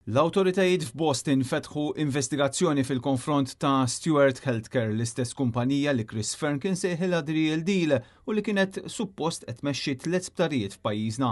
L-awtoritajiet f'Boston fetħu investigazzjoni fil-konfront ta' Steward Healthcare, l-istess kumpanija li Chris Fearne kien sejħilha The Real Deal u li kienet suppost qed tmexxi tliet sptarijiet f'pajjiżna.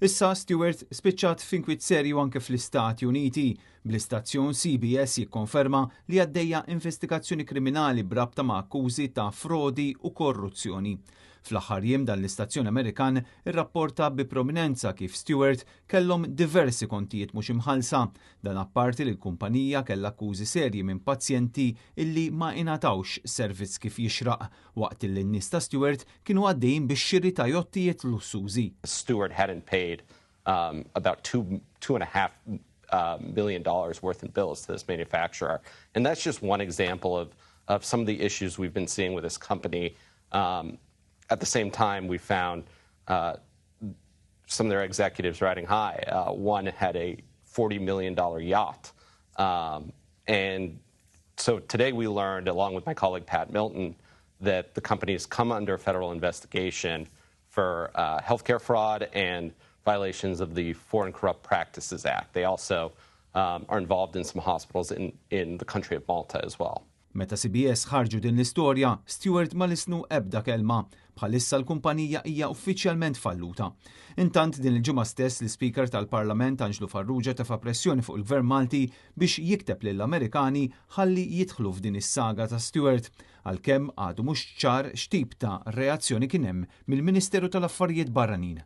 Issa Steward spiċċat f'inkwiet serju anke fl-Istati Uniti, bl-istazzjon CBS jikkonferma li għaddejja investigazzjoni kriminali b'rabta ma' akkużi ta' frodi u korruzzjoni. Fl-aħħar jiem dan l-istazzjon Amerikan irrapporta bi prominenza kif Steward kellhom diversi kontijiet mhux imħallsa. Dan apparti li l-kumpanija kellha akkużi serji minn pazjenti illi ma ingħatawx servizz kif jixraq waqt illi n-nies ta' Steward kienu għaddejjin bix-xiri ta' jottijiet lussużi. Steward hadn't paid about $2.5 million worth in bills to this manufacturer. And that's just one example of some of the issues we've been seeing with this company. At the same time, we found some of their executives riding high. One had a $40 million yacht. And so today we learned, along with my colleague Pat Milton, that the company has come under federal investigation for healthcare fraud and violations of the Foreign Corrupt Practices Act. They also are involved in some hospitals in the country of Malta as well. Meta CBS ħarġu din l-istorja, Steward ma lisnu ebda kelma. Bħalissa l-kumpanija hija uffiċjalment falluta. Intant din il-ġimgħa stess l-Speaker tal-Parlament Anġlu Farrugia tefa' pressjoni fuq il-Gvern Malti biex jikteb lill-Amerikani ħalli jidħlu f'din is-saga ta' Steward, għalkemm għadu mhux ċar x'tip ta' reazzjoni kien hemm mill-Ministeru tal-Affarijiet Barranin.